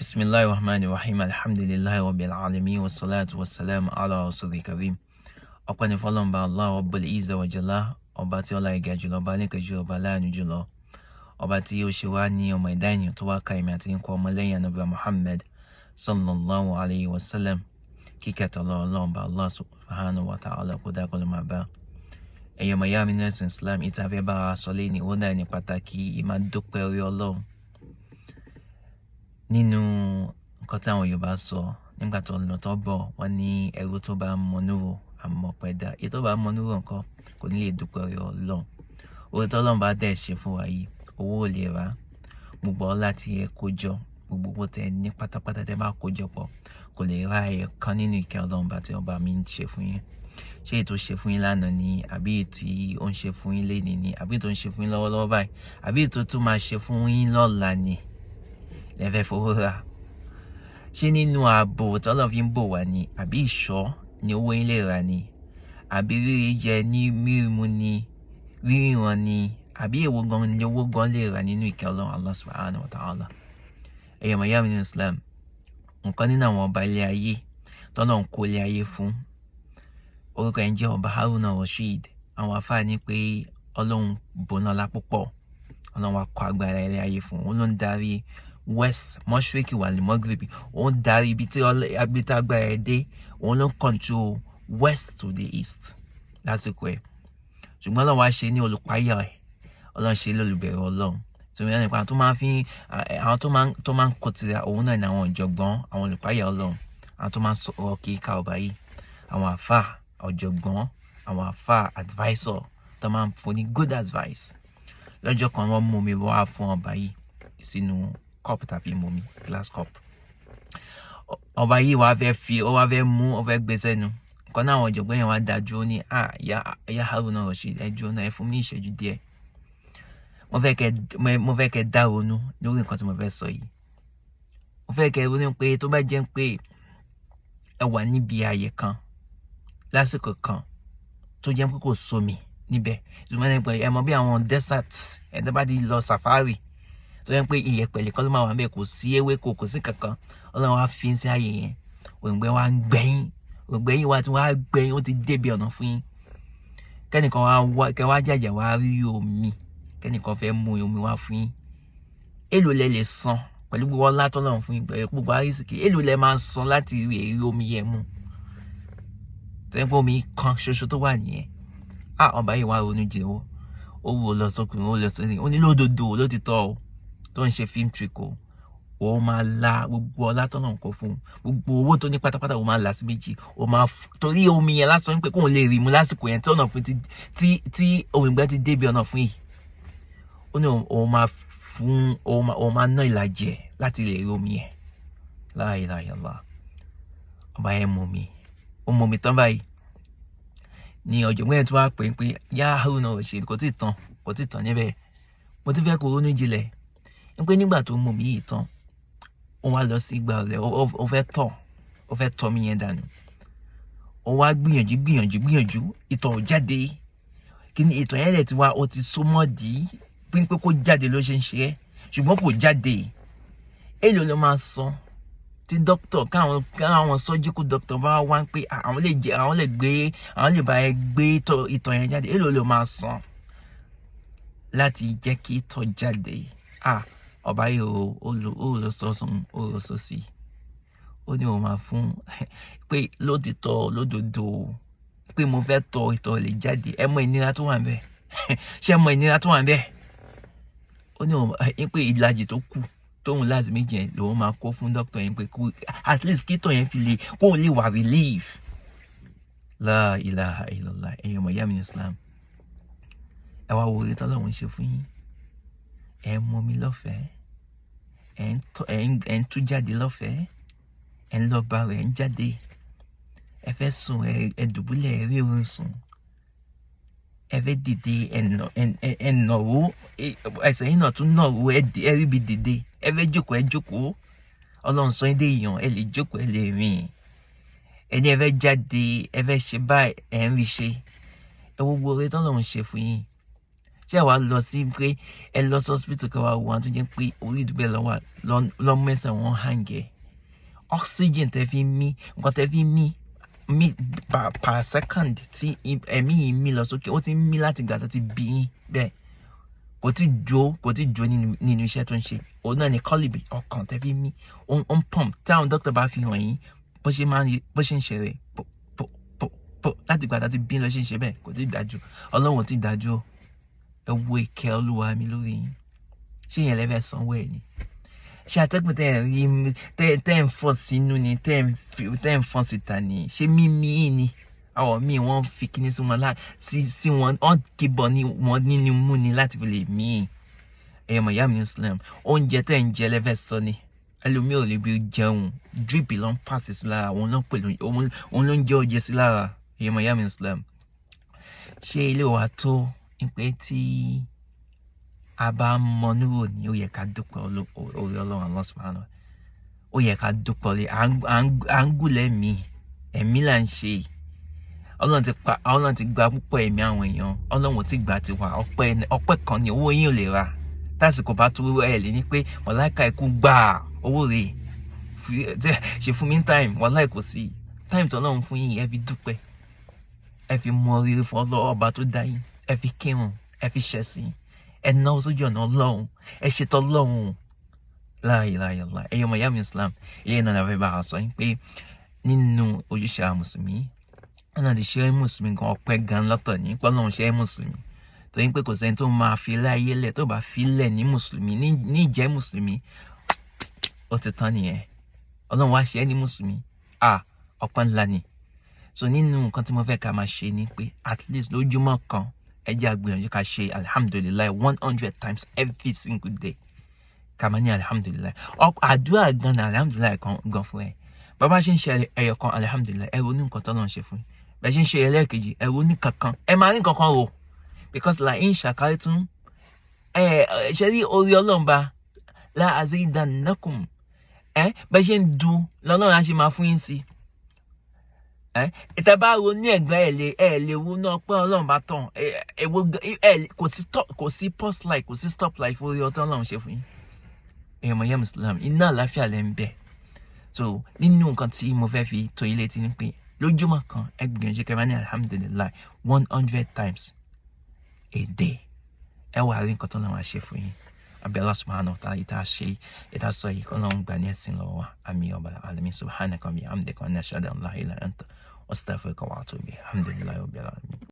Bismillahir Rahmanir Rahim. Alhamdulillahi Rabbil Alamin. Wassalatu wassalamu ala Rasulil Karim. Ọpẹ́ ni f'Ọlọ́run Ọba Allah Rabbul Izza wa Jalla, ọba tí ọlá ìga jùlọ, ọba alékejì, ọba aláàánú jùlọ, ọba tí ó ṣe wá ní ọmọ ẹ̀dá ènìyàn tó wá ka èmi àti nǹkan ọmọlẹ́yìn Ànábì Muhammad sallallahu alayhi wa sallam. Kíkẹ́ tọ́lọ́ Ọlọ́run Ọba Allah subhanahu wa ta'ala kó dá kó ló máa bá. Ẹ̀yin ọmọ ìyá mi ní ẹ̀sìn Islam, ìta fẹ́ bá wa sọ lé ní ó náà ní pàtàkì ìmá dúpẹ́ orí Ọlọ́run. Nínú nǹkan tí àwọn Yorùbá sọ nígbà tó lọ tó bọ̀, wọ́n ní ẹrú tó bá mọnú rò àmọ́ pẹ́ dá. Èyí tó bá mọnú rò nǹkan kò ní lè dúpẹ́ orí Ọlọ́run. Oore tí Ọlọ́run bá dẹ̀ ṣe fún wa yìí, owó ò lè rà. Gbogbo ọlá tí ẹ kó jọ, gbogbo owó tẹ ní pátápátá tẹ bá kó jọ pọ̀, kò lè ra ẹyọ kan nínú ìkẹ́ Ọlọ́run bá tí ọba mi ń ṣe fún yín. Ṣé èyí tó ṣe fún yín lánàá ni, àbí èyí tí ó ń ṣe fún yín lénìí ni, àbí èyí tó ń ṣe fún yín lọ́wọ́lọ́wọ́ báyìí, àbí èyí tó tún máa ṣe fún yín lọ́la ni lẹ fẹ́ fowó rà? Ṣé nínú ààbò tí Ọlọ́run fi ń bò wá ni, àbí ìṣọ́ ni owó yín lè rà ni, àbí rírí jẹ ní mímu ni, ríran ni, àbí èwo gan ni owó gan lè rà nínú ìkẹ́ Ọlọ́run Allah subhanahu wa ta'ala? Ẹ̀yin ọmọ ìyá mi nínú Islam, nǹkan nínú àwọn ọba ilé ayé tọ́lọ́run kó ilé ayé fún, orúkọ ẹ̀ ń jẹ́ Ọba Haruna Rasheed. Àwọn àfáà ní pé Ọlọ́run bò ní ọlá púpọ̀, Ọlọ́run wá kó agbára ilé ayé fún un. Òun ló ń darí West Mọ́ṣíríkì wà ní Mọ́gìrìbì, òun darí ibi tí agbára ẹ̀ dé, òun ló ń control West to the East lásìkò ẹ̀. Ṣùgbọ́n Ọlọ́run wá ṣe ní olùpáyà ẹ̀, Ọlọ́run ṣe ní olùbẹ̀rù Ọlọ́run. Tòun yẹn nípa àwọn tó máa ń fi àwọn tó máa ń kó tira òun náà ní àwọn ọ̀jọ̀gbọ́n, àwọn olùpáyà Ọlọ́run, àwọn tó máa ń sọ̀rọ̀ kíkà ọba yìí, àwọn àfáà ọ̀jọ̀gbọ́n, àwọn àfáà advisor tó máa ń fún ní good advice. Lọ́jọ́ kan, wọ́n mú omi wá fún ọba yìí sínú cup tàbí mu omi, glass cup. Ọba yìí wá fẹ́ fi ó wá fẹ́ mú, ó fẹ́ gbé sẹ́nu. Nǹkan náà, àwọn ọ̀jọ̀gbọ́n yẹn wá dájú, ó ní, "Ah, ya Haruna Rasheed, ẹ dúró náà, ẹ fún mi ní ìṣẹ́jú díẹ̀. Mo fẹ́ kẹ́ dá ronú lórí nǹkan tí mo fẹ́ sọ yìí. Mo fẹ́ kẹ́ ronú pé tó bá jẹ́ pé ẹ wà níbi ààyè kan lásìkò kan tó jẹ́ pé kò sómi níbẹ̀." Ìtumọ̀ ní pé ẹ mọ̀ bí àwọn desert, ẹ tó bá ti lọ safari, tó jẹ́ pé ìyẹ̀pẹ̀ nìkan ló máa wà níbẹ̀, kò sí ewéko, kò sí kankan. Ọlọ́run wá fi sí ààyè yẹn, òǹgbẹ wá ń gbẹ̀yìn, òǹgbẹ yín wá tí wọ́n á gbẹ̀yìn, ó ti débi ọ̀nà fún yín. Kẹ́nìkan wá wá, kẹ́ wá jàjà wá rí omi, kẹ́nìkan fẹ́ mú omi wá fún yín. Èló lẹ lè san pẹ̀lú gbogbo ọlá tọ́lọ́run fún yín, pẹ̀lú gbogbo àrísìkí? Èló lẹ máa san láti rí èrí omi yẹn mú, tó yẹ pé omi kan ṣoṣo tó wà nìyẹn? Ah, ọba yìí wá ronú jẹ, ó wò lọ sọkùnrin, ó lọ sọkùnrin, ó ní lódodo lótìtọ́ o, tó ń ṣe film trick o, ó máa la gbogbo ọlá tọ́lọ́run kó fún un, gbogbo owó tó ní pátápátá, ó máa là sí méjì, ó máa torí omi yẹn lásán, pé kóun lè rí mu lásìkò yẹn tí ọ̀nà fún ti tí òǹgbẹ ti débi ọ̀nà fún yìí. Ó ní òun máa fún òun máa ná ìlàjì ẹ̀ láti lè rí omi yẹn. La ilaha illallah. Ọba yẹn mú mi, ó mú mi tán báyìí ní ọ̀jọ̀gbọ́n yẹn tí wàá pè é pé, "Yá Haruna Rasheed, kò tí ì tán, kò tí ì tán níbẹ̀. Mo ti fẹ́ kó ronú jinlẹ̀ ní pé nígbà tó mú mi yìí tán, ó wá lọ sí ìgbà rẹ̀, ó fẹ́ tọ̀, ó fẹ́ tọ̀ mí yẹn dànù. Ó wá gbìyànjú, gbìyànjú, gbìyànjú, ìtọ̀ ò jáde. Kí ni ìtọ̀ yẹn rẹ̀ ti wá, ó ti so mọ́ dì í pín pé kó jáde ló ṣe ń ṣe é, ṣùgbọ́n kò jáde. Èló ló máa san tí dókítà káwọn surgical doctor bá wá ń pé àwọn lè jẹ, àwọn lè gbé, àwọn lè bá ẹ gbé ìtọ̀ yẹn jáde? Èló ló máa san láti jẹ́ kí ìtọ̀ jáde?" Ah, ọba yìí ó lọ sọ́sùn, ó lọ sọ́sì, ó ní òun máa fún pé lótìtọ́ lódodo pé mo fẹ́ tọ̀, ìtọ̀ lè jáde. Ẹ mọ ìnira tó wà níbẹ̀? Ṣé ẹ mọ ìnira tó wà níbẹ̀? Ó ní òun pé ìlàjì tó kù tóun láti méjì yẹn lòun máa kó fún dókítà yẹn, pé kó at least kí tọ̀ yẹn fi lè kóun lè wà relief. La ilaha illallah. Ẹ̀yin ọmọ ìyá mi ní Islam, ẹ wá wo oore tọ́lọ́run ń ṣe fún yín. Ẹ ń mọmi lọ́fẹ̀ẹ́, ẹ ń tú jáde lọ́fẹ̀ẹ́, ẹ ń lọ bá rẹ̀ ń jáde, ẹ fẹ́ sùn, ẹ dùbúlẹ̀, ẹ rí oorun sùn, ẹ fẹ́ dìde, ẹ nàró, ẹsẹ̀ yín náà tún nàró, ẹ ríbi dìde. Ẹ fẹ́ jókòó, ẹ jókòó. Ọlọ́run sọ yín dé èèyàn, ẹ lè jókòó, ẹ lè rìn. Ẹni ẹ fẹ́ jáde, ẹ fẹ́ ṣe báyìí, ẹ ń rí ṣe. Ẹ wo gbogbo oore tọ́lọ́run ṣe fún yín. Ṣé ẹ wàá lọ sí pé ẹ lọ sí hospital kí wàá wo àwọn tó jẹ́ pé orí ìdúgbò lọ́wọ́ lọ́mẹ́sàn wọn hang ẹ̀? Oxygen tẹ́ fi mí, nǹkan tẹ́ fi mí mí per second tí ẹ̀mí yìí mí lọ sókè, ó ti ń mí láti ìgbà tó ti bí yín bẹ́ẹ̀, kò tí jó, kò tí jó nínú iṣẹ́ tó ń ṣe. Òun náà ni kọ́lìbì ọkàn tẹ́ fi mí, ó ń pump. Táwọn dókítà bá fi hàn yín bó ṣe máa ń bó ṣe ń ṣe rẹ̀ pò pò pò pò láti ìgbà tó ti bí lọ ṣe ń ṣe bẹ́ẹ̀, kò tí dájú. Ọlọ́run ò tí dájú. Ẹ wo ìkẹ́ Olúwa mi lórí yín. Ṣé yẹn lẹ́fẹ̀ẹ́ sanwó ẹ̀ ni? Ṣé atẹ́gùn tẹ́ ẹ̀ rí, tẹ́ ẹ̀ ń fọ̀ sínú ni, tẹ́ ẹ̀ ń fọ̀ síta ni? Ṣé mímí ni? Àwọn míì, wọ́n fi kíní sí wọn sí wọn, wọ́n kíbọ̀ ní wọn nínú mú ni láti fi lè mí. Ẹ̀yọ́ mọ̀ ìyá mi ní Islam, oúnjẹ tẹ́ ẹ̀ ń jẹ lẹ́fẹ̀ẹ́ sọ ni? Ẹlòmíì ò lè bí jẹun, drip ló ń pàṣẹ sí lára, òun ló ń pè, òun ló ń jẹ oúnjẹ sí lára. Ẹ̀yọ́ mọ̀ ìyá mi ní Islam, ṣé ilé wa tó pé tí a bá mọ núrò ní, ó yẹ ká dúpẹ́ orí Ọlọ́run Allah subhanahu. Ó yẹ ká dúpẹ́ lé à ń gùn lẹ́mìí, ẹ̀mí là ń ṣe. Ọlọ́run ti pa, Ọlọ́run ti gba púpọ̀ ẹ̀mí àwọn èèyàn, Ọlọ́run ò ti gbà tiwa. Ọpẹ́, ọpẹ́ kan ni owó yín ò lè rà. Tásìkò bá tó, ẹ̀ lè ní pé mọ̀láìka ikú gbà owó rẹ̀ ṣe fún mi ní time. Wàláì, kò sí time tó Ọlọ́run fún yín. Ẹ fi dúpẹ́, ẹ fi mọ rírì fún Ọlọ́run ọba tó dá yín, ẹ fi kírun, ẹ fi ṣẹ̀sìn, ẹ náwó sójú ọ̀nà Ọlọ́run, ẹ ṣètò Ọlọ́run. La ilaha illallah. Ẹ̀yin ọmọ ìyá mi Islam, ilé náà la fẹ́ bá a sọ yín pé nínú ojúṣe àwọn mùsùlùmí, Ọlọ́run ti ṣe é mùsùlùmí gan, ọpẹ́ gan lọ́tọ̀ ní pé Ọlọ́run ṣe é mùsùlùmí, torí pé kò sẹ́ni tó máa fi láyé lẹ̀ tó bá fi lẹ̀ ní mùsùlùmí, ní ìjẹ́ mùsùlùmí, ó ti tán nìyẹn. Ọlọ́run wá ṣe é ní mùsùlùmí, à ọpẹ́ ńlá ni. So nínú nǹkan tí mo fẹ́ ká máa ṣe ni pé at least lójúmọ́ kan, ẹ jẹ́ á gbìyànjú ká ṣe alhamdulillahi 100 times every single day. Ká máa ní alhamdulillahi. Àdúrà gan ni alhamdulillahi kan gan fún ẹ. Bàbá ṣe ń ṣe ẹyọ kan alhamdulillahi, ẹ ronú nǹkan tọ́lọ́run ṣe fún yín. Bẹ́ẹ̀ ṣe ń ṣe ẹlẹ́ẹ̀kejì, ẹ ronú kankan, ẹ máa rí nǹkan kan rò, because la in shakartum, ẹ ṣe rí orí Ọlọ́run bá la azidannakum. Ẹ bẹ́ẹ̀ ṣe ń dun lọ́lọ́run á ṣe máa fún yín sí. Ẹ ìtẹ́ bá ronú ẹ̀gbọ́n, ẹ lè ronú ọpẹ́ Ọlọ́run bá tán. Ẹ wo ẹ, kò sí stop, kò sí pause life, kò sí stop life orí ọtọ́ Ọlọ́run ṣe fún yín. Èèyàn mọ̀ yẹn Islam, iná àláfíà lẹ́ ń bẹ̀. So nínú nǹkan tí mo fẹ́ fi tó ilé tí ni pé lójúmọ́ kan, ẹ gbìyànjú kẹ́ máa ní alhamdulillahi 100 times a day. Ẹ wà rí nǹkan tó lọ́wọ́ ṣe fún yín. Àbí Allah subhanahu wa ta'ala, ìta ṣe ìta sọ yìí, kọ́ lọ́n gbà ní ẹ̀sìn lọ́wọ́ wa. Àmín rabbal alamin. Subhanaka wa bihamdika, wa nashhadu an la ilaha illa anta, astaghfiruka wa atubu ilayk. Alhamdulillahi rabbil alamin.